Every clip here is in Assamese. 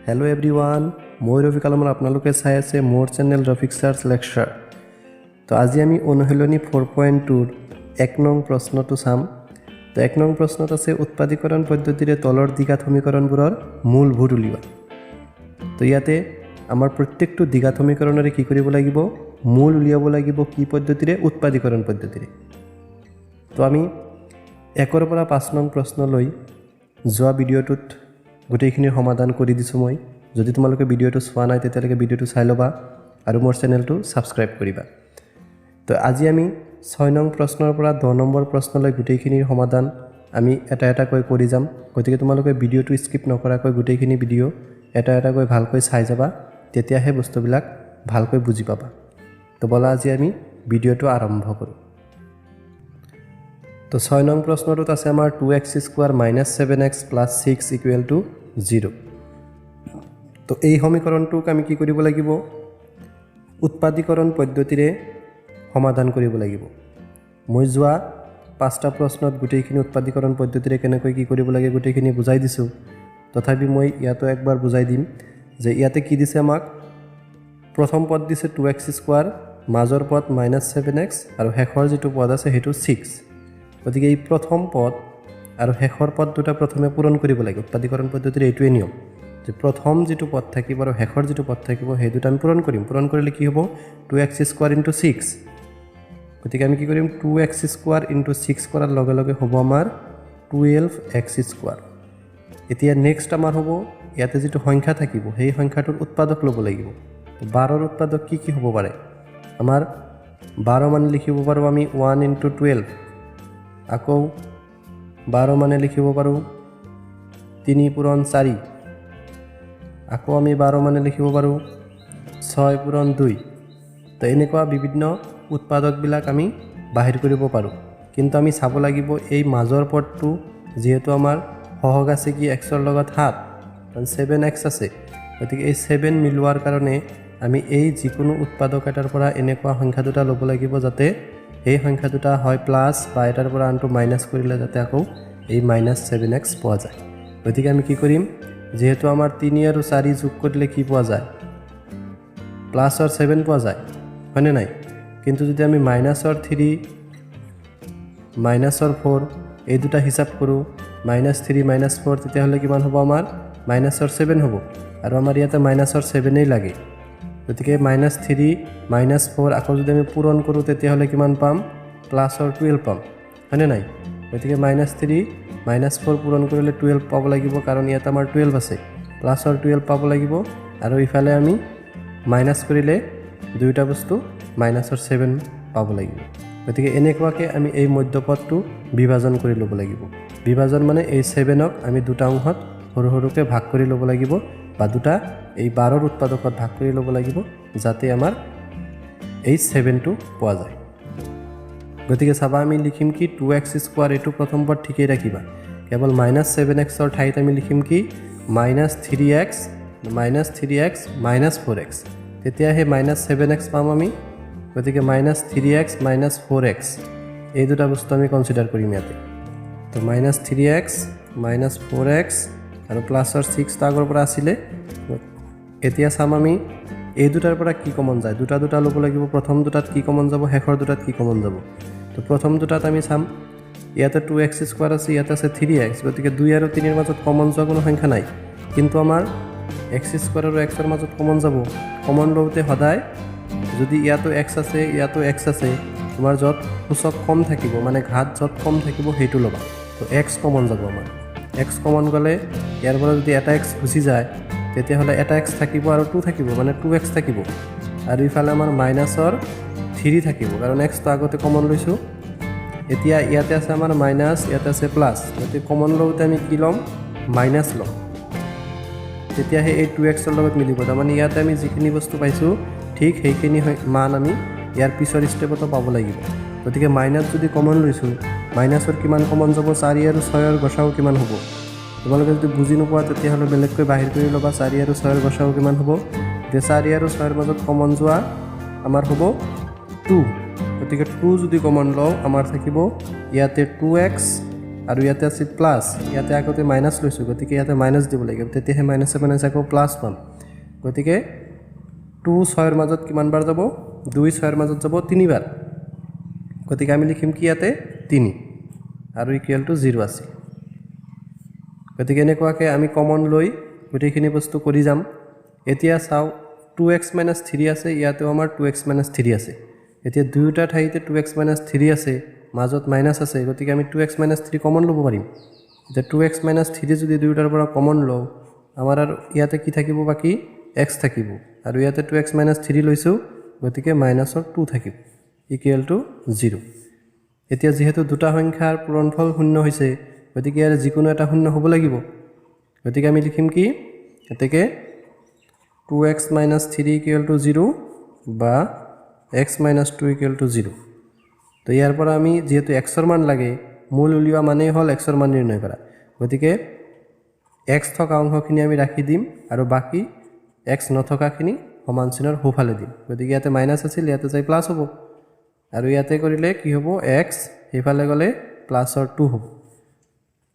হেল্ল' এভৰিৱান, মই ৰফিক আলমৰ, আপোনালোকে চাই আছে মোৰ চেনেল ৰফিক চাৰ্চ লেকচাৰ। তো আজি আমি অনুশীলনী 4.2ৰ 1 নং প্ৰশ্নটো চাম। তো 1 নং প্ৰশ্নত আছে, উৎপাদীকৰণ পদ্ধতিৰে তলৰ দ্বিঘাত সমীকৰণবোৰৰ মূলভূত উলিওৱা। তো ইয়াতে আমাৰ প্ৰত্যেকটো দ্বিঘাত সমীকৰণৰে কি কৰিব লাগিব? মূল উলিয়াব লাগিব। কি পদ্ধতিৰে? উৎপাদীকৰণ পদ্ধতিৰে। তো আমি 1ৰ পৰা 5 নং প্ৰশ্নলৈ যোৱা ভিডিঅ'টোত গোটেইখিনিৰ সমাধান কৰি দিছোঁ মই। যদি তোমালোকে ভিডিঅ'টো চোৱা নাই, তেতিয়ালৈকে ভিডিঅ'টো চাই ল'বা আৰু মোৰ চেনেলটো ছাবস্ক্ৰাইব কৰিবা। তো আজি আমি 6 নং প্ৰশ্নৰ পৰা 10 নম্বৰ প্ৰশ্নলৈ গোটেইখিনিৰ সমাধান আমি এটা এটাকৈ কৰি যাম। গতিকে তোমালোকে ভিডিঅ'টো স্কিপ নকৰাকৈ গোটেইখিনি ভিডিঅ' এটা এটাকৈ ভালকৈ চাই যাবা, তেতিয়াহে বস্তুবিলাক ভালকৈ বুজি পাবা। তো ব'লা, আজি আমি ভিডিঅ'টো আৰম্ভ কৰোঁ। তো 6 নং প্ৰশ্নটোত আছে আমাৰ 2 x square minus 7 x plus 6 equal to 0। তো এই সমীকৰণটোক আমি কি কৰিব লাগিব? উৎপাদীকৰণ পদ্ধতিৰে সমাধান কৰিব লাগিব। মই যোৱা পাঁচটা প্ৰশ্নত গোটেইখিনি উৎপাদীকৰণ পদ্ধতিৰে কেনেকৈ কি কৰিব লাগে গোটেইখিনি বুজাই দিছোঁ। তথাপি মই ইয়াতো একবাৰ বুজাই দিম যে ইয়াতে কি দিছে আমাক। প্ৰথম পদ দিছে টু এক্স স্কোৱাৰ, মাজৰ পদ মাইনাছ ছেভেন এক্স আৰু শেষৰ যিটো পদ আছে সেইটো ছিক্স। গতিকে এই প্ৰথম পদ আৰু শেষৰ পদ দুটা প্ৰথমে পূৰণ কৰিব লাগে। উৎপাদীকৰণ পদ্ধতিৰ এইটোৱে নিয়ম যে প্ৰথম যিটো পদ থাকিব আৰু শেষৰ যিটো পদ থাকিব, সেই দুটা আমি পূৰণ কৰিম। পূৰণ কৰিলে কি হ'ব? 2 x square into 6। গতিকে আমি কি কৰিম? 2 x square into 6 কৰাৰ লগে লগে হ'ব আমাৰ 12 এক্স স্কোৱাৰ। এতিয়া নেক্সট আমাৰ হ'ব, ইয়াতে যিটো সংখ্যা থাকিব সেই সংখ্যাটোৰ উৎপাদক ল'ব লাগিব। 12ৰ উৎপাদক কি কি হ'ব পাৰে আমাৰ? 12 মানে লিখিব পাৰোঁ আমি ওৱান ইণ্টু 12। আকৌ 12 মানে লিখিব পাৰোঁ 3 পূৰণ 4। আকৌ আমি 12 মানে লিখিব পাৰোঁ 6 পূৰণ 2। তো এনেকুৱা বিভিন্ন উৎপাদকবিলাক আমি বাহিৰ কৰিব পাৰোঁ। কিন্তু আমি চাব লাগিব, এই মাজৰ পদটো যিহেতু আমাৰ সহগ আছে কি এক্সৰ লগত 7, কাৰণ ছেভেন এক্স আছে। গতিকে এই ছেভেন মিলোৱাৰ কাৰণে আমি এই যিকোনো উৎপাদক এটাৰ পৰা এনেকুৱা সংখ্যা দুটা ল'ব লাগিব, যাতে সেই সংখ্যা দুটা হয় প্লাছ বা এটাৰ পৰা আনটো মাইনাছ কৰিলে যাতে আকৌ এই মাইনাছ ছেভেন এক্স পোৱা যায়। গতিকে আমি কি কৰিম? যিহেতু আমাৰ 3 আৰু 4 যোগ কৰিলে কি পোৱা যায়? প্লাছৰ ছেভেন পোৱা যায়, হয়নে নাই? কিন্তু যদি আমি মাইনাছৰ থ্ৰী, মাইনাছৰ ফ'ৰ এই দুটা হিচাপ কৰোঁ, মাইনাছ থ্ৰী, মাইনাছ ফ'ৰ, তেতিয়াহ'লে কিমান হ'ব আমাৰ? মাইনাছৰ ছেভেন হ'ব। আৰু আমাৰ ইয়াতে মাইনাছৰ ছেভেনেই লাগে। গতিকে মাইনাছ থ্ৰী, মাইনাছ ফ'ৰ আকৌ যদি আমি পূৰণ কৰোঁ, তেতিয়াহ'লে কিমান পাম? প্লাছৰ 12 পাম, হয়নে নাই? গতিকে মাইনাছ থ্ৰী, মাইনাছ ফ'ৰ পূৰণ কৰিলে 12 পাব লাগিব, কাৰণ ইয়াত আমাৰ 12 আছে। প্লাছৰ 12 পাব লাগিব আৰু ইফালে আমি মাইনাছ কৰিলে দুয়োটা বস্তু মাইনাছৰ ছেভেন পাব লাগিব। গতিকে এনেকুৱাকৈ আমি এই মধ্যপদটো বিভাজন কৰি ল'ব লাগিব। বিভাজন মানে এই ছেভেনক আমি দুটা অংশত সৰু সৰুকৈ ভাগ কৰি ল'ব লাগিব বা দুটা এই 12ৰ উৎপাদকত ভাগ কৰি ল'ব লাগিব, যাতে আমাৰ এই ছেভেনটো পোৱা যায়। গতিকে চাবা, আমি লিখিম কি? টু এক্স স্কোৱাৰ, এইটো প্ৰথম পদ ঠিকেই ৰাখিবা। কেৱল মাইনাছ ছেভেন এক্সৰ ঠাইত আমি লিখিম কি? Minus three x, minus three x minus four x। তেতিয়া সেই মাইনাছ ছেভেন এক্স পাম আমি। গতিকে minus three x minus four x, এই দুটা বস্তু আমি কনচিডাৰ কৰিম ইয়াতে। তো minus three x minus four x আৰু প্লাছৰ ছিক্সটো আগৰ পৰা আছিলে। এতিয়া চাম আমি এই দুটাৰ পৰা কি কমন যায়। দুটা দুটা ল'ব লাগিব। প্ৰথম দুটাত কি কমন যাব, শেষৰ দুটাত কি কমন যাব? তো প্ৰথম দুটাত আমি চাম, ইয়াতে টু এক্স স্কোৱাৰ আছে, ইয়াতে আছে থ্ৰী এক্স। গতিকে 2 আৰু 3ৰ মাজত কমন যোৱা কোনো সংখ্যা নাই। কিন্তু আমাৰ এক্স স্কোৱাৰ আৰু এক্সৰ মাজত কমন যাব। কমন লওঁতে সদায় যদি ইয়াতো এক্স আছে, ইয়াতো এক্স আছে, তোমাৰ য'ত সূচক কম থাকিব, মানে ঘাত য'ত কম থাকিব, সেইটো ল'বা। তো এক্স কমন যাব আমাৰ। এক্স কমন গ'লে ইয়াৰ পৰা যদি এটা এক্স গুচি যায়, তেতিয়াহ'লে এটা এক্স থাকিব আৰু টু থাকিব, মানে টু এক্স থাকিব। আৰু ইফালে আমাৰ মাইনাছৰ থ্ৰী থাকিব, কাৰণ এক্সটো আগতে কমন লৈছোঁ। এতিয়া ইয়াতে আছে আমাৰ মাইনাছ, ইয়াতে আছে প্লাছ। গতিকে কমন লওঁতে আমি কি ল'ম? মাইনাছ ল'ম। তেতিয়াহে এই টু এক্সৰ লগত মিলিব। তাৰমানে ইয়াতে আমি যিখিনি বস্তু পাইছোঁ, ঠিক সেইখিনি মান আমি ইয়াৰ পিছৰ ষ্টেপতো পাব লাগিব। গতিকে মাইনাছ যদি কমন লৈছোঁ, মাইনাছৰ কিমান কমন যাব? 4 আৰু 6ৰ গসাগু কিমান হ'ব? তোমালোকে যদি বুজি নোপোৱা, তেতিয়াহ'লে বেলেগকৈ বাহিৰ কৰি ল'বা, 4 আৰু 6ৰ গসাগু কিমান হ'ব। এতিয়া 4 আৰু 6ৰ মাজত কমন যোৱা আমাৰ হ'ব টু। গতিকে টু যদি কমন লওঁ, আমাৰ থাকিব ইয়াতে টু এক্স। আৰু ইয়াতে আছিল প্লাছ, ইয়াতে আগতে মাইনাছ লৈছোঁ, গতিকে ইয়াতে মাইনাছ দিব লাগিব, তেতিয়াহে মাইনাছে মাইনাছ আকৌ প্লাছ পাম। গতিকে টু ছয়ৰ মাজত কিমান বাৰ যাব? দুই ছয়ৰ মাজত যাব তিনিবাৰ। গতিকে আমি লিখিম কি ইয়াতে? তিনি আৰু ইকুৱেল টু জিৰ' আছিল। গতিকে এনেকুৱাকৈ আমি কমন লৈ গোটেইখিনি বস্তু কৰি যাম। এতিয়া চাওঁ, টু এক্স মাইনাছ থ্ৰী আছে, ইয়াতেও আমাৰ টু এক্স মাইনাছ থ্ৰী আছে। এতিয়া দুয়োটা ঠাইতে টু এক্স মাইনাছ থ্ৰী আছে, মাজত মাইনাছ আছে, গতিকে আমি two x minus three common ল'ব পাৰিম। এতিয়া টু এক্স মাইনাছ থ্ৰী যদি দুয়োটাৰ পৰা কমন লওঁ, আমাৰ আৰু ইয়াতে কি থাকিব? বাকী এক্স থাকিব আৰু ইয়াতে টু এক্স মাইনাছ থ্ৰী লৈছোঁ, গতিকে মাইনাছৰ টু থাকিব, ইকুৱেল টু জিৰ'। এতিয়া যিহেতু দুটা সংখ্যাৰ পূৰণফল শূন্য হৈছে, গতিকে ইয়াৰ যিকোনো এটা শূন্য হ'ব লাগিব। গতিকে আমি লিখিম কি? গতিকে two x minus three equal to zero বা x minus two equal to zero. তো ইয়াৰ পৰা আমি যিহেতু এক্সৰ মান লাগে, মূল উলিওৱা মানেই হ'ল এক্সৰ মান নিৰ্ণয় কৰা। গতিকে এক্স থকা অংশখিনি আমি ৰাখি দিম আৰু বাকী এক্স নথকাখিনি সমান চিনৰ সোঁফালে দিম। গতিকে ইয়াতে মাইনাছ আছিল, ইয়াতে যাই প্লাছ হ'ব আৰু ইয়াতে কৰিলে কি হ'ব? এক্স সেইফালে গ'লে প্লাছৰ টু হ'ব।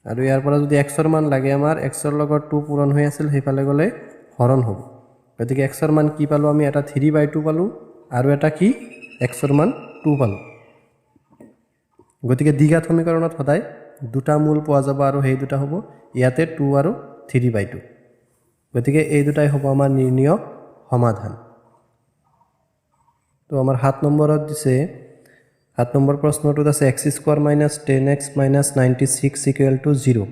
আৰু ইয়াৰ পৰা যদি এক্সৰ মান লাগে আমাৰ, এক্সৰ লগত টু পূৰণ হৈ আছিল, সেইফালে গ'লে হৰণ হ'ব। গতিকে এক্সৰ মান কি পালোঁ আমি? এটা থ্ৰী বাই টু পালোঁ আৰু এটা কি? এক্সৰ মান টু পালোঁ। গতিকে দ্বিঘাত সমীকৰণত সদায় দুটা মূল পোৱা যাব আৰু সেই দুটা হ'ব ইয়াতে টু আৰু থ্ৰী বাই টু। গতিকে এই দুটাই হ'ব আমাৰ নিৰ্ণীয় সমাধান। তো আমাৰ 7 নম্বৰত দিছে, 7 নম্বৰ প্ৰশ্নটোত আছে x square minus 10 x minus 96 equal to zero।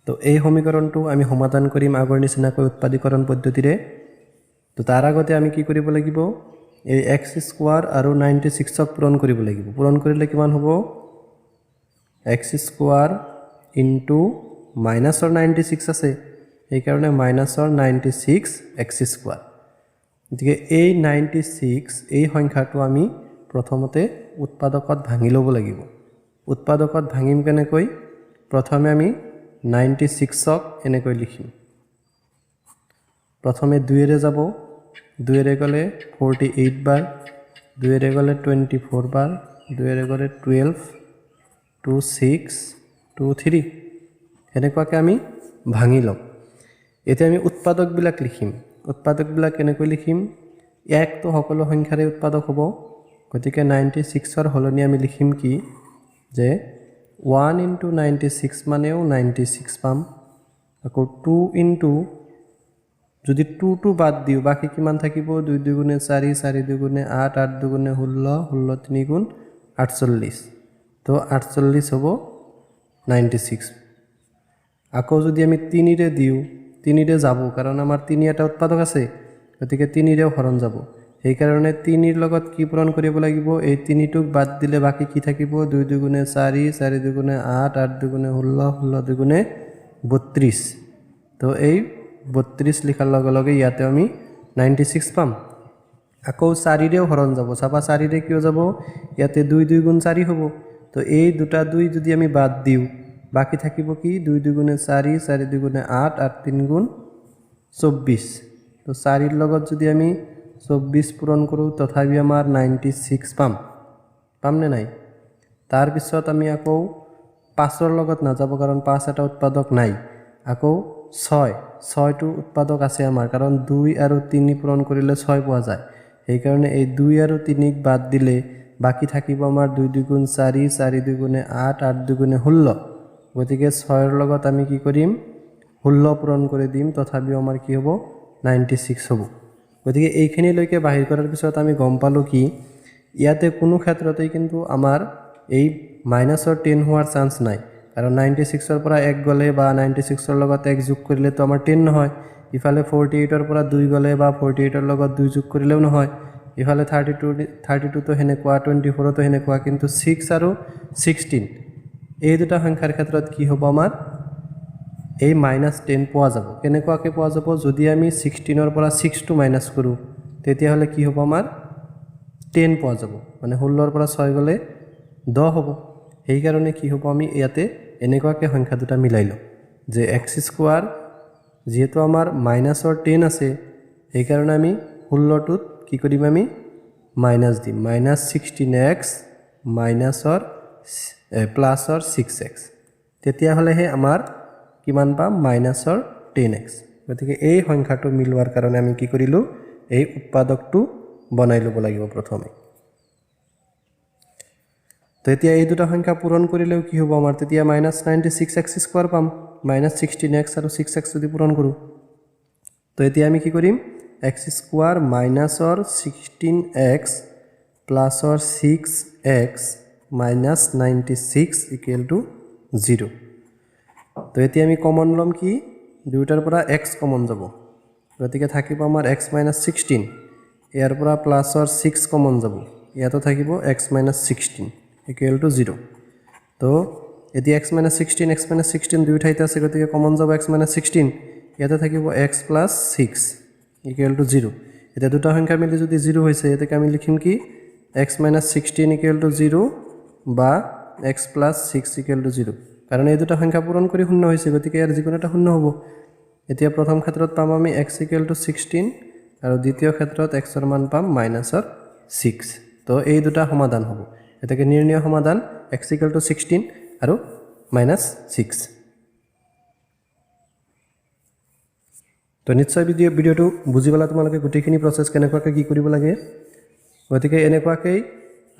তো এই সমীকৰণটো আমি সমাধান কৰিম আগৰ নিচিনাকৈ উৎপাদীকৰণ পদ্ধতিৰে। তো তাৰ আগতে আমি কি কৰিব লাগিব? এই এক্স স্কোৱাৰ আৰু 96ক পূৰণ কৰিব লাগিব। পূৰণ কৰিলে কিমান হ'ব? এক্স স্কোৱাৰ ইনটু মাইনাছৰ 96 আছে, সেইকাৰণে মাইনাছৰ 96 এক্স স্কোৱাৰ। গতিকে এই 96, এই সংখ্যাটো আমি প্ৰথমতে উৎপাদকত ভাঙি ল'ব লাগিব। উৎপাদকত ভাঙিম কেনেকৈ? প্ৰথমে আমি 96ক এনেকৈ লিখিম। প্ৰথমে দুয়েৰে যাব, দুয়েৰে গ'লে 48 বাৰ, দুয়েৰে গ'লে 24 বাৰ, দুয়েৰে গ'লে 12, 2, 6, 2, 3, সেনেকুৱাকৈ আমি ভাঙি ল'ম। এতিয়া আমি উৎপাদকবিলাক লিখিম। উৎপাদকবিলাক কেনেকৈ লিখিম? একটো সকলো সংখ্যাৰে উৎপাদক হ'ব। গতিকে 96ৰ সলনি আমি লিখিম কি যে ওৱান ইনটু 96 মানেও 96 পাম। আকৌ টু ইনটু, যদি টু টু বাদ দিওঁ, বাকী কিমান থাকিব? দুই দুগুণে চাৰি, চাৰি দুগুণে আঠ, আঠ দুগুণে 16, 16 তিনি গুণ 48। তো 48 হ'ব 96। আকৌ যদি আমি তিনিৰে দিওঁ, তিনিৰে যাব, কাৰণ আমাৰ তিনি এটা উৎপাদক আছে, গতিকে তিনিৰেও হৰণ যাব। সেইকাৰণে তিনিৰ লগত কি পূৰণ কৰিব লাগিব? এই তিনিটোক বাদ দিলে বাকী কি থাকিব? দুই দুগুণে চাৰি, চাৰি দুগুণে আঠ, আঠ দুগুণে 16, 16 দুগুণে 32। তো এই 32 লিখাৰ লগে লগে ইয়াতে আমি 96 পাম। আকৌ চাৰিৰেও হৰণ যাব। চাবা, চাৰিৰে কিয় যাব? ইয়াতে দুই দুই গুণ চাৰি হ'ব। তো এই দুটা দুই যদি আমি বাদ দিওঁ, বাকী থাকিব কি? দুই দুগুণে চাৰি, চাৰি দুগুণে আঠ, আঠ তিনি গুণ 24। তো চাৰিৰ লগত যদি আমি 24 পূৰণ কৰোঁ, তথাপি আমাৰ 96 পাম। পামনে নাই? তাৰপিছত আমি আকৌ পাঁচৰ লগত নাযাব, কাৰণ পাঁচ এটা উৎপাদক নাই। আকৌ ছয়, ছয়টো উৎপাদক আছে আমাৰ, কাৰণ দুই আৰু তিনি পূৰণ কৰিলে ছয় পোৱা যায়। সেইকাৰণে এই দুই আৰু তিনিক বাদ দিলে বাকী থাকিব আমাৰ দুই দুগুণ চাৰি, চাৰি দুগুণে আঠ, আঠ দুগুণে 16। গতিকে ছয়ৰ লগত আমি কি কৰিম? 16 পূৰণ কৰি দিম। তথাপিও আমাৰ কি হ'ব? 96 হ'ব। গতিকে এইখিনিলৈকে বাহিৰ কৰাৰ পিছত আমি গম পালোঁ কি, ইয়াতে কোনো ক্ষেত্ৰতেই কিন্তু আমাৰ এই মাইনাছৰ 10 হোৱাৰ চান্স নাই, কাৰণ 96ৰ পৰা এক গ'লে বা 96ৰ লগত এক যোগ কৰিলেতো আমাৰ 10 নহয়। ইফালে 48ৰ পৰা দুই গ'লে বা 48ৰ লগত দুই যোগ কৰিলেও নহয়। ইফালে 32, 32তো সেনেকুৱা, 24তো সেনেকুৱা। কিন্তু ছিক্স আৰু 16, এই দুটা সংখ্যাৰ ক্ষেত্ৰত কি হ'ব? আমাৰ এই মাইনাছ 10 পোৱা যাব। কেনেকুৱাকৈ পোৱা যাব? যদি আমি 16ৰ পৰা ছিক্সটো মাইনাছ কৰোঁ, তেতিয়াহ'লে কি হ'ব? আমাৰ 10 পোৱা যাব। মানে 16ৰ পৰা ছয় গ'লে 10 হ'ব। সেইকাৰণে কি হ'ব? আমি ইয়াতে এনেকুৱাকৈ সংখ্যা দুটা মিলাই লওঁ যে এক্স স্কোৱাৰ, যিহেতু আমাৰ মাইনাছৰ 10 আছে, সেইকাৰণে আমি 16টোত কি কৰিম? আমি মাইনাছ দিম। মাইনাছ 16 এক্স মাইনাছৰ প্লাছৰ ছিক্স এক্স, তেতিয়াহ'লেহে আমাৰ কিমান পাম? মাইনাছৰ টেন এক্স। গতিকে এই সংখ্যাটো মিলোৱাৰ কাৰণে আমি কি কৰিলোঁ? এই উৎপাদকটো বনাই ল'ব লাগিব প্ৰথমে। তো এতিয়া এই দুটা সংখ্যা পূৰণ কৰিলেও কি হ'ব আমাৰ? তেতিয়া minus 96 x square পাম। মাইনাছ 16 এক্স আৰু ছিক্স এক্স যদি পূৰণ কৰোঁ। তো এতিয়া আমি কি কৰিম? এক্স স্কোৱাৰ মাইনাছৰ 16 এক্স প্লাছৰ six x minus 96 equal to zero. তো এতিয়া আমি কমন ল'ম কি? দুয়োটাৰ পৰা এক্স কমন যাব। গতিকে থাকিব আমাৰ এক্স মাইনাছ 16। ইয়াৰ পৰা প্লাছৰ ছিক্স কমন যাব, ইয়াতো থাকিব x minus 16 equal to zero. তো এতিয়া x minus 16, x minus 16 দুই ঠাইতে আছে, গতিকে কমন যাব এক্স মাইনাছ 16। ইয়াতে থাকিব x plus six equal to zero. এতিয়া দুটা সংখ্যা মিলি যদি জিৰ' হৈছে, এতেকে আমি লিখিম কি? X minus 16 equal to zero বা x plus six equal to zero. কাৰণ এই দুটা সংখ্যা পূৰণ কৰি শূন্য হৈছে, গতিকে ইয়াৰ যিকোনো এটা শূন্য হ'ব। এতিয়া প্ৰথম ক্ষেত্ৰত পাম আমি এক্স ইকুৱেল টু 16 আৰু দ্বিতীয় ক্ষেত্ৰত এক্সৰ মান পাম মাইনাছৰ ছিক্স। তো এই দুটা সমাধান হ'ব। এতেকে নিৰ্ণয় সমাধান এক্স ইকুৱেল টু 16 আৰু মাইনাছ ছিক্স। তো নিশ্চয় ভিডিঅ'টো বুজি পালা তোমালোকে, গোটেইখিনি প্ৰচেছ কেনেকুৱাকৈ কি কৰিব লাগে। গতিকে এনেকুৱাকেই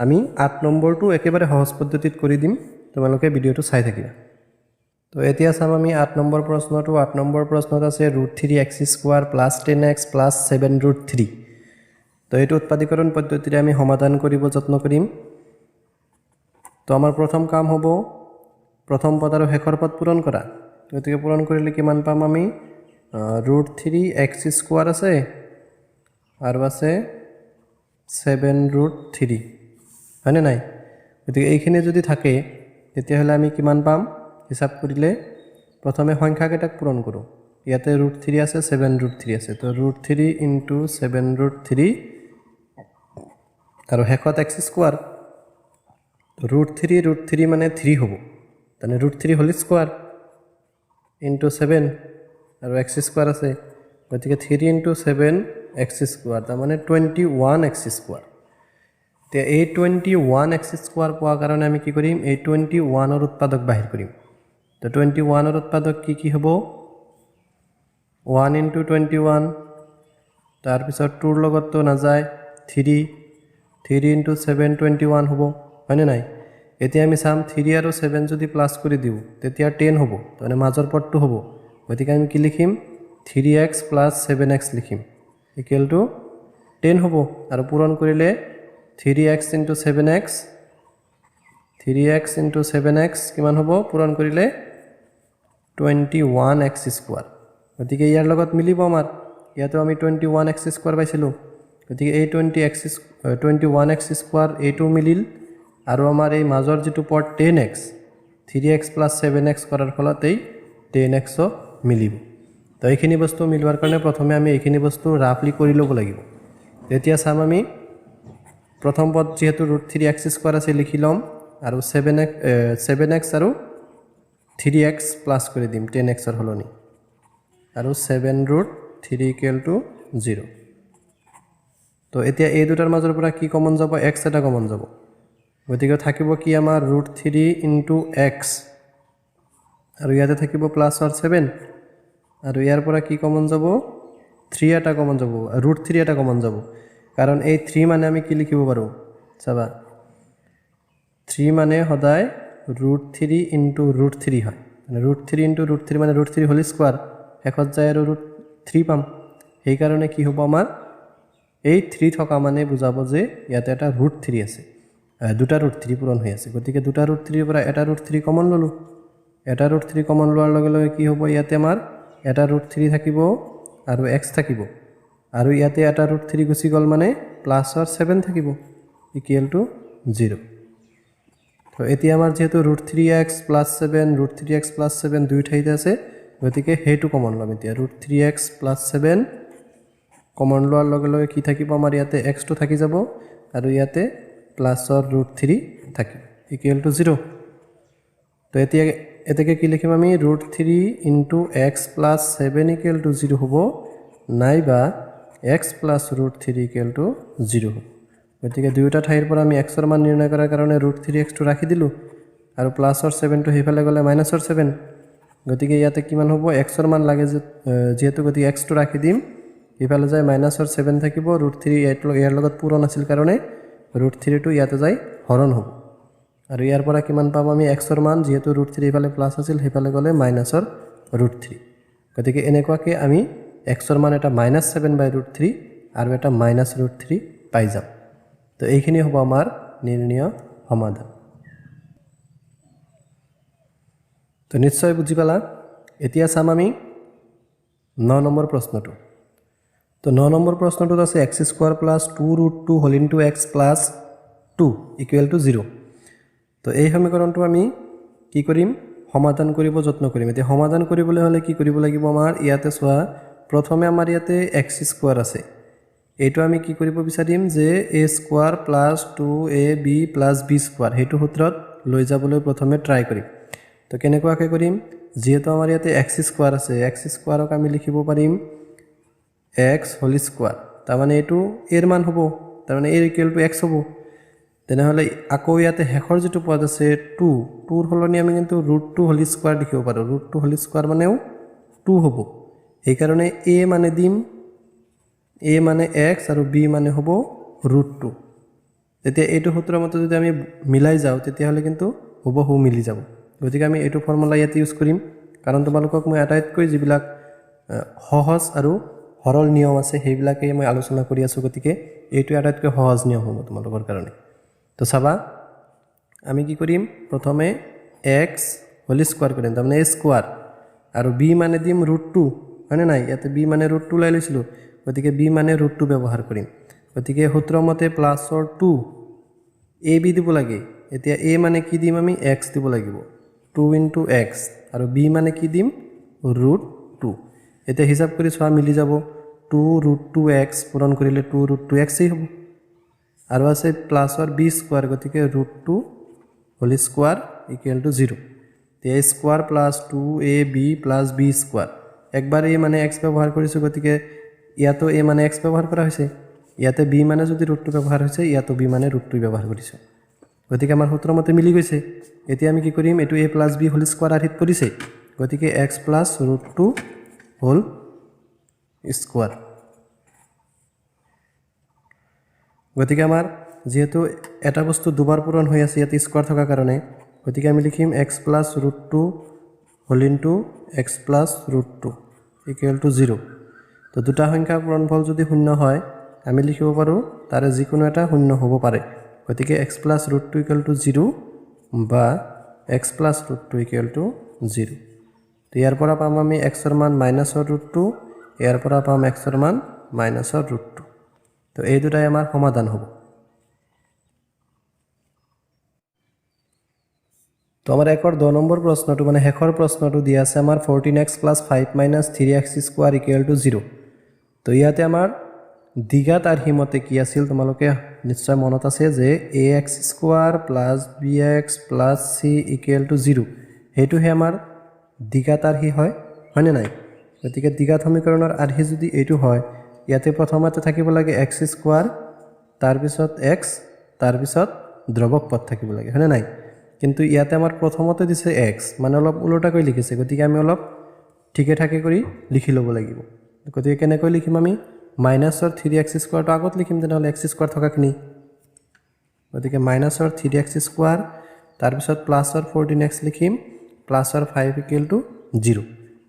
আমি 8 নম্বৰটো একেবাৰে সহজ পদ্ধতিত কৰি দিম, তোমালোকে ভিডিঅ'টো চাই থাকিবা। তো এতিয়া চাম আমি 8 নম্বৰ প্ৰশ্নটো। 8 নম্বৰ প্ৰশ্নত আছে root three x square plus 10 x plus seven root three. তো এইটো উৎপাদীকৰণ পদ্ধতিৰে আমি সমাধান কৰিব যত্ন কৰিম। তো আমাৰ প্ৰথম কাম হ'ব প্ৰথম পদ আৰু শেষৰ পদ পূৰণ কৰা। গতিকে পূৰণ কৰিলে কিমান পাম আমি? ৰুট থ্ৰী এক্স স্কোৱাৰ আছে আৰু আছে ছেভেন ৰুট থ্ৰী, হয়নে নাই? গতিকে এইখিনি যদি থাকে, তেতিয়াহ'লে আমি কিমান পাম হিচাপ কৰিলে? প্ৰথমে সংখ্যাকেইটাক পূৰণ কৰোঁ। ইয়াতে ৰুট থ্ৰী আছে, ছেভেন ৰুট থ্ৰী আছে। তো root three into seven root three আৰু শেষত x square. Root three root three মানে থ্ৰী হ'ব, তাৰমানে root three whole square into seven আৰু এক্স স্কোৱাৰ আছে। গতিকে three into seven x square, তাৰমানে 21 এক্স স্কোৱাৰ। এতিয়া এই 21 এক্স স্কোৱাৰ পোৱাৰ কাৰণে আমি কি কৰিম? এই 21ৰ উৎপাদক বাহিৰ কৰিম। তো 21ৰ উৎপাদক কি কি হ'ব? ওৱান ইণ্টু 21, তাৰপিছত টুৰ লগততো নাযায়, three, three into seven 21 হ'ব, হয়নে নাই? এতিয়া আমি চাম, থ্ৰী আৰু ছেভেন যদি প্লাছ কৰি দিওঁ, তেতিয়া 10 হ'ব, তাৰমানে মাজৰ পদটো হ'ব। গতিকে আমি কি লিখিম? Three x plus seven x লিখিম, ইকুৱেল টু 10 হ'ব। আৰু পূৰণ কৰিলে three x into seven x, three x into seven x কিমান হ'ব পূৰণ কৰিলে? 21 এক্স স্কোৱাৰ। গতিকে ইয়াৰ লগত মিলিব আমাৰ। ইয়াতো আমি 21 এক্স স্কোৱাৰ পাইছিলোঁ। গতিকে এই 21 এক্স স্কোৱাৰ এইটো মিলিল আৰু আমাৰ এই মাজৰ যিটো পদ 10 x, three x plus seven x কৰাৰ ফলত এই 10 এক্সো মিলিব। তো এইখিনি বস্তু মিলোৱাৰ কাৰণে প্ৰথমে আমি এইখিনি বস্তু ৰাফলি কৰি ল'ব লাগিব। তেতিয়া চাম আমি, প্ৰথম পদ যিহেতু ৰুট থ্ৰী এক্স স্কোৱাৰ আছে, লিখি ল'ম আৰু ছেভেন এক্স আৰু থ্ৰী এক্স প্লাছ কৰি দিম 10 এক্সৰ সলনি আৰু seven root three equal to zero. তো এতিয়া এই দুটাৰ মাজৰ পৰা কি কমন যাব? এক্স এটা কমন যাব। গতিকে থাকিব কি আমাৰ? ৰুট থ্ৰী ইণ্টু এক্স আৰু ইয়াতে থাকিব প্লাছৰ ছেভেন। আৰু ইয়াৰ পৰা কি কমন যাব? থ্ৰী এটা কমন যাব, ৰুট থ্ৰী এটা কমন যাব। কাৰণ এই থ্ৰী মানে আমি কি লিখিব পাৰোঁ চাবা। থ্ৰী মানে সদায় root three into root three হয়। মানে root three into root three মানে ৰুট থ্ৰী হোল স্কোৱাৰ, শেষত যায় আৰু ৰুট থ্ৰী পাম। সেইকাৰণে কি হ'ব আমাৰ? এই থ্ৰী থকা মানে বুজাব যে ইয়াতে এটা ৰুট থ্ৰী আছে, দুটা ৰুট থ্ৰী পূৰণ হৈ আছে। গতিকে দুটা ৰুট থ্ৰীৰ পৰা এটা ৰুট থ্ৰী কমন ল'লোঁ। এটা ৰুট থ্ৰী কমন লোৱাৰ লগে লগে কি হ'ব? ইয়াতে আমাৰ এটা ৰুট থ্ৰী থাকিব আৰু এক্স থাকিব আৰু ইয়াতে এটা ৰুট থ্ৰী গুচি গ'ল, মানে প্লাছৰ ছেভেন থাকিব, ইকুৱেল টু জিৰ'। তো এতিয়া আমাৰ যিহেতু root three x plus seven, root three x plus seven দুই ঠাইতে আছে, গতিকে সেইটো কমন ল'ম। এতিয়া root three x plus seven common লোৱাৰ লগে লগে কি থাকিব আমাৰ? ইয়াতে এক্সটো থাকি যাব আৰু ইয়াতে প্লাছৰ ৰুট থ্ৰী থাকিব, ইকুৱেল টু জিৰ'। তো এতিয়া এতেকে কি লিখিম আমি? Root three into x plus seven equal to zero হ'ব, নাইবা x plus root three equal to zero হ'ব। গতিকে দুয়োটা ঠাইৰ পৰা আমি এক্সৰ মান নিৰ্ণয় কৰাৰ কাৰণে ৰুট থ্ৰী এক্সটো ৰাখি দিলোঁ। আৰু প্লাছৰ ছেভেনটো সেইফালে গ'লে মাইনাছৰ ছেভেন। গতিকে ইয়াতে কিমান হ'ব? এক্সৰ মান লাগে যে যিহেতু, গতিকে এক্সটো ৰাখি দিম। ইফালে যায় মাইনাছৰ ছেভেন থাকিব, ৰুট থ্ৰী ইয়াৰ লগত পূৰণ আছিল কাৰণে ৰুট থ্ৰীটো ইয়াতে যাই হৰণ হ'ব। আৰু ইয়াৰ পৰা কিমান পাম আমি এক্সৰ মান? যিহেতু ৰুট থ্ৰী ইফালে প্লাছ আছিল, সেইফালে গ'লে মাইনাছৰ ৰুট থ্ৰী। গতিকে এনেকুৱাকৈ আমি এক্সৰ মান এটা -7/√3 আৰু এটা মাইনাছ ৰুট থ্ৰী পাই যাম। তো এইখিনি হ'ব আমাৰ নিৰ্ণয় সমাধান। তো নিশ্চয় বুজি পালা। এতিয়া চাম আমি 9 নম্বৰ প্ৰশ্নটো। তো 9 নম্বৰ প্ৰশ্নটোত আছে x square plus 2 √2 whole into x plus 2 equal to 0। তো এই সমীকৰণটো আমি কি কৰিম? সমাধান কৰিব যত্ন কৰিম। এতিয়া সমাধান কৰিবলৈ হ'লে কি কৰিব লাগিব আমাৰ? ইয়াতে চোৱা, প্ৰথমে আমাৰ ইয়াতে এক্স স্কোৱাৰ আছে। এইটো আমি কি কৰিব বিচাৰিম যে a square plus 2ab plus b square, সেইটো সূত্ৰত লৈ যাবলৈ প্ৰথমে ট্ৰাই কৰিম। তো কেনেকুৱাকৈ কৰিম? যিহেতু আমাৰ ইয়াতে এক্স স্কোৱাৰ আছে, এক্স স্কোৱাৰক আমি লিখিব পাৰিম এক্স হোল স্কোৱাৰ। তাৰমানে এইটো এৰ মান হ'ব, তাৰমানে এৰ ইকুৱেল টু এক্স হ'ব। তেনেহ'লে আকৌ ইয়াতে শেষৰ যিটো পদ আছে টু, টুৰ সলনি আমি কিন্তু ৰুট টু হোল স্কোৱাৰ লিখিব পাৰোঁ। ৰুট টু হোল স্কোৱাৰ মানেও টু হ'ব। সেইকাৰণে এ মানে দিম, এ মানে এক্স আৰু বি মানে হ'ব ৰুট টু। তেতিয়া এইটো সূত্ৰৰ মতে যদি আমি মিলাই যাওঁ, তেতিয়াহ'লে কিন্তু হুবহু মিলি যাব। গতিকে আমি এইটো ফৰ্মুলা ইয়াতে ইউজ কৰিম, কাৰণ তোমালোকক মই আটাইতকৈ যিবিলাক সহজ আৰু সৰল নিয়ম আছে, সেইবিলাকেই মই আলোচনা কৰি আছোঁ। গতিকে এইটোৱে আটাইতকৈ সহজ নিয়ম হ'ব তোমালোকৰ কাৰণে। তো চাবা, আমি কি কৰিম? প্ৰথমে এক্স হোল স্কোৱাৰ কৰিম, তাৰমানে এ স্কোৱাৰ, আৰু বি মানে দিম ৰুট টু, হয়নে নাই? ইয়াতে বি মানে ৰুট টু ওলাই লৈছিলোঁ, গতিকে বি মানে ৰুট টু ব্যৱহাৰ কৰিম। গতিকে সূত্ৰ মতে প্লাছৰ টু এ বি দিব লাগে। এতিয়া এ মানে কি দিম আমি? এক্স দিব লাগিব, টু ইনটু এক্স, আৰু বি মানে কি দিম? Root two. এতিয়া হিচাপ কৰি চোৱা, মিলি যাব। টু ৰুট টু এক্স পূৰণ কৰিলে টু ৰুট টু এক্সেই হ'ব। আৰু আছে প্লাছৰ বি স্কোৱাৰ, গতিকে √2 whole square equal to 0। এতিয়া a square plus 2ab plus b square, একবাৰ এ মানে এক্স ব্যৱহাৰ কৰিছোঁ, গতিকে ইয়াতো এ মানে এক্স ব্যৱহাৰ কৰা হৈছে। ইয়াতে বি মানে যদি ৰুট টু ব্যৱহাৰ হৈছে, ইয়াতো বি মানে ৰুট টু ব্যৱহাৰ কৰিছোঁ। গতিকে আমাৰ সূত্ৰ মতে মিলি গৈছে। এতিয়া আমি কি কৰিম? এইটো a plus b whole square আৰ্হিত পৰিছে, গতিকে x plus √2 whole square। গতিকে আমাৰ যিহেতু এটা বস্তু দুবাৰ পূৰণ হৈ আছে ইয়াতে স্কোৱাৰ থকাৰ কাৰণে, গতিকে আমি লিখিম x plus √2 whole into x plus √2 equal to 0। তো দুটা সংখ্যাৰ পূৰণফল যদি শূন্য হয়, আমি লিখিব পাৰোঁ তাৰে যিকোনো এটা শূন্য হ'ব পাৰে। গতিকে x plus √2 equal to 0 বা x plus √2 equal to 0। তো ইয়াৰ পৰা পাম আমি এক্সৰ মান মাইনাছৰ ৰুট টু, ইয়াৰ পৰা পাম এক্সৰ মান মাইনাছৰ ৰুট টু। তো এই দুটাই আমাৰ সমাধান হ'ব। তো আমাৰ 1ৰ 10 নম্বৰ প্ৰশ্নটো, মানে শেষৰ প্ৰশ্নটো দিয়া আছে আমাৰ 14x plus 5 minus 3x square equal to 0। তো ইয়াতে আমাৰ দ্বিঘাত আৰ্হি মতে কি আছিল? তোমালোকে নিশ্চয় মনত আছে যে a x square plus b x plus c equal to 0, সেইটোহে আমাৰ দ্বিঘাত আৰ্হি হয়, হয়নে নাই? গতিকে দ্বিঘাত সমীকৰণৰ আৰ্হি যদি এইটো হয়, ইয়াতে প্ৰথমতে থাকিব লাগে এক্স স্কোৱাৰ, তাৰপিছত এক্স, তাৰপিছত ধ্ৰুৱক পদ থাকিব লাগে, হয়নে নাই? কিন্তু ইয়াতে আমাৰ প্ৰথমতে দিছে এক্স, মানে অলপ ওলোটাকৈ লিখিছে। গতিকে আমি অলপ ঠিকে ঠাকে কৰি লিখি ল'ব লাগিব। গতিকে কেনেকৈ লিখিম আমি? মাইনাছৰ থ্ৰী এক্স স্কোৱাৰটো আগত লিখিম তেনেহ'লে, এক্স স্কোৱাৰ থকাখিনি। গতিকে মাইনাছৰ থ্ৰী এক্স স্কোৱাৰ, তাৰপিছত প্লাছৰ 14 এক্স লিখিম, প্লাছৰ 5 ইকুৱেল টু জিৰ'।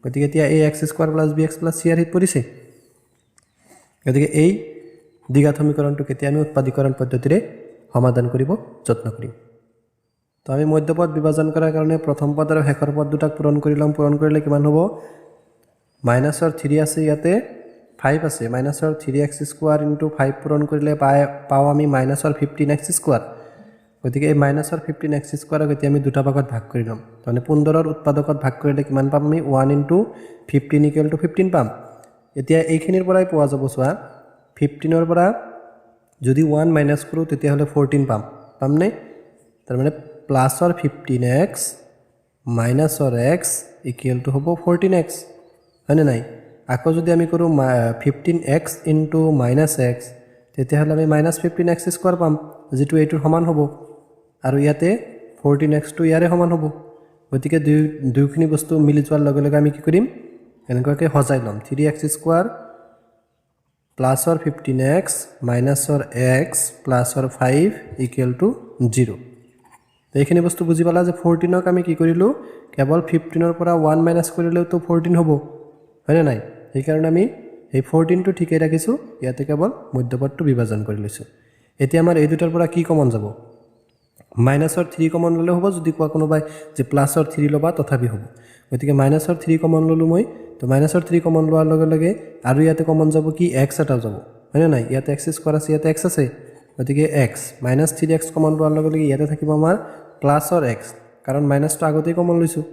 গতিকে এতিয়া এই x square plus b x plus c আৰ্হিত পৰিছে। গতিকে এই দ্বিঘাত সমীকৰণটো কেতিয়া আমি উৎপাদীকৰণ পদ্ধতিৰে সমাধান কৰিব যত্ন কৰিম। তো আমি মধ্যপদ বিভাজন কৰাৰ কাৰণে প্ৰথম পদ আৰু শেষৰ পদ দুটাক পূৰণ কৰি ল'ম। পূৰণ কৰিলে কিমান হ'ব? মাইনাছৰ থ্ৰী আছে, ইয়াতে ফাইভ আছে। মাইনাছৰ 3 এক্স স্কোৱাৰ ইনটু 5 পূৰণ কৰিলে পাওঁ আমি মাইনাছৰ 15 এক্স স্কোৱাৰ। গতিকে এই মাইনাছৰ 15 এক্স স্কোৱাৰক এতিয়া আমি দুটা ভাগত ভাগ কৰি ল'ম। তাৰমানে 15ৰ উৎপাদকত ভাগ কৰিলে কিমান পাম আমি? 1 into 15 equal to 15 পাম। এতিয়া এইখিনিৰ পৰাই পোৱা যাব চোৱা, 15ৰ পৰা যদি ওৱান মাইনাছ কৰোঁ, তেতিয়াহ'লে 14 পাম, পামনে? তাৰমানে প্লাছৰ 15 এক্স মাইনাছৰ এক্স ইকুৱেল টু হ'ব 14 এক্স, হয়নে নাই? আকৌ যদি আমি কৰোঁ 15 এক্স ইনটু মাইনাছ এক্স, তেতিয়াহ'লে আমি মাইনাছ 15 এক্স স্কোৱাৰ পাম, যিটো এইটোৰ সমান হ'ব। আৰু ইয়াতে 14 এক্সটো ইয়াৰে সমান হ'ব। গতিকে দুয়োখিনি বস্তু মিলি যোৱাৰ লগে লগে আমি কি কৰিম, এনেকুৱাকৈ সজাই ল'ম। থ্ৰী এক্স স্কোৱাৰ প্লাছৰ 15 এক্স মাইনাছৰ এক্স প্লাছৰ 5 ইকুৱেল টু 0। এইখিনি বস্তু বুজি পালা যে 14ক আমি কি কৰিলোঁ, কেৱল 15ৰ পৰা 1 মাইনাছ কৰিলেওতো 14 হ'ব, হয়নে নাই? সেইকাৰণে আমি এই 14টো ঠিকেই ৰাখিছোঁ, ইয়াতে কেৱল মধ্যপদটো বিভাজন কৰি লৈছোঁ। এতিয়া আমাৰ এই দুটাৰ পৰা কি কমন যাব, মাইনাছৰ 3 কমন ল'লেও হ'ব, যদি কোৱা কোনোবাই যে প্লাছৰ 3 ল'বা তথাপি হ'ব। গতিকে মাইনাছৰ 3 কমন ল'লোঁ মই, তো মাইনাছৰ 3 কমন লোৱাৰ লগে লগে আৰু ইয়াতে কমন যাব কি, এক্স এটা যাব, হয়নে নাই? ইয়াতে এক্স স্কোৱাৰ আছে, ইয়াতে এক্স আছে, গতিকে এক্স মাইনাছ 3 এক্স কমন লোৱাৰ লগে লগে ইয়াতে থাকিব আমাৰ প্লাছৰ এক্স, কাৰণ মাইনাছটো আগতেই কমন লৈছোঁ।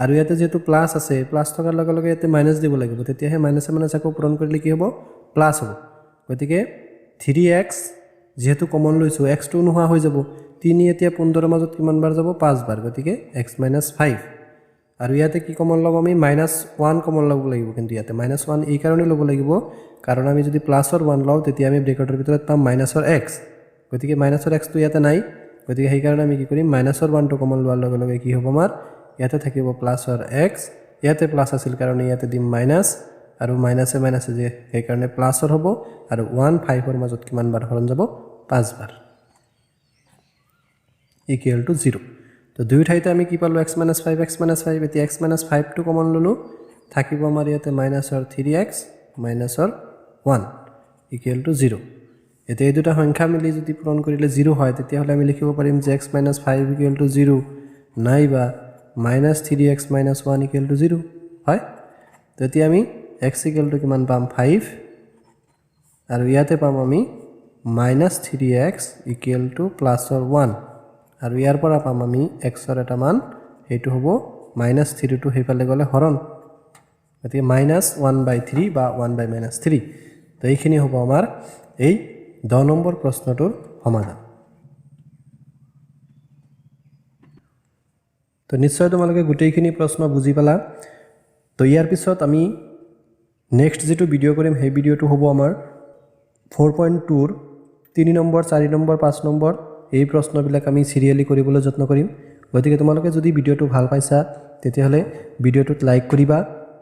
আৰু ইয়াতে যিহেতু প্লাছ আছে, প্লাছ থকাৰ লগে লগে ইয়াতে মাইনাছ দিব লাগিব, তেতিয়াহে মাইনাছে মাইনাছ আকৌ পূৰণ কৰিলে কি হ'ব, প্লাছ হ'ব। গতিকে 3 এক্স যিহেতু কমন লৈছোঁ, এক্সটো নোহোৱা হৈ যাব। 3 এতিয়া 15ৰ মাজত কিমান বাৰ যাব, 5 বাৰ, গতিকে এক্স মাইনাছ 5। আৰু ইয়াতে কি কমন ল'ব আমি, মাইনাছ 1 কমন ল'ব লাগিব। কিন্তু ইয়াতে মাইনাছ 1 এইকাৰণেই ল'ব লাগিব, কাৰণ আমি যদি প্লাছৰ 1 লওঁ তেতিয়া আমি ব্ৰেকেটৰ ভিতৰত পাম মাইনাছৰ এক্স, গতিকে মাইনাছৰ এক্সটো ইয়াতে নাই, গতিকে সেইকাৰণে আমি কি কৰিম, মাইনাছৰ 1টো কমন লোৱাৰ লগে লগে কি হ'ব আমাৰ, ইয়াতে থাকিব প্লাছৰ এক্স, ইয়াতে প্লাছ আছিল কাৰণে ইয়াতে দিম মাইনাছ, আৰু মাইনাছে মাইনাছে যে সেইকাৰণে প্লাছৰ হ'ব, আৰু 1 5ৰ মাজত কিমান বাৰ হৰণ যাব, 5 বাৰ, ইকুৱেল টু 0। তো দুয়ো ঠাইতে আমি কি পালোঁ, x minus 5, x minus 5। এতিয়া এক্স মাইনাছ 5টো কমন ল'লোঁ, থাকিব আমাৰ ইয়াতে মাইনাছৰ 3 এক্স মাইনাছৰ 1 ইকুৱেল টু 0। এতিয়া এই দুটা সংখ্যা মিলি যদি পূৰণ কৰিলে 0 হয়, তেতিয়াহ'লে আমি লিখিব পাৰিম যে x minus 5 equal to 0 নাইবা minus 3 x minus 1 equal to 0 হয়। তেতিয়া আমি এক্স ইকুৱেল টু কিমান পাম, 5, আৰু ইয়াতে পাম আমি মাইনাছ 3 এক্স ইকুৱেল টু প্লাছৰ 1, আৰু ইয়াৰ পৰা পাম আমি এক্সৰ এটা মান, সেইটো হ'ব মাইনাছ 3টো সেইফালে গ'লে হৰণ, গতিকে মাইনাছ 1/3 বা 1/-3। তো এইখিনি হ'ব আমাৰ এই 10 নম্বৰ প্ৰশ্নটোৰ সমাধান। তো নিশ্চয় তোমালোকে গোটেইখিনি প্ৰশ্ন বুজি পালা। তো ইয়াৰ পিছত আমি নেক্সট যিটো ভিডিঅ' কৰিম, সেই ভিডিঅ'টো হ'ব আমাৰ 4.2ৰ 3 নম্বৰ, 4 নম্বৰ, 5 নম্বৰ এই প্ৰশ্নবিলাক আমি চিৰিয়েলি কৰিবলৈ যত্ন কৰিম। গতিকে তোমালোকে যদি ভিডিঅ'টো ভাল পাইছা তেতিয়াহ'লে ভিডিঅ'টোত লাইক কৰিবা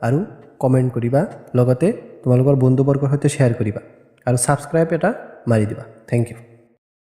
আৰু কমেণ্ট কৰিবা, লগতে তোমালোকৰ বন্ধুবৰ্গৰ সৈতে শ্বেয়াৰ কৰিবা আৰু ছাবস্ক্ৰাইব এটা মাৰি দিবা। Thank you.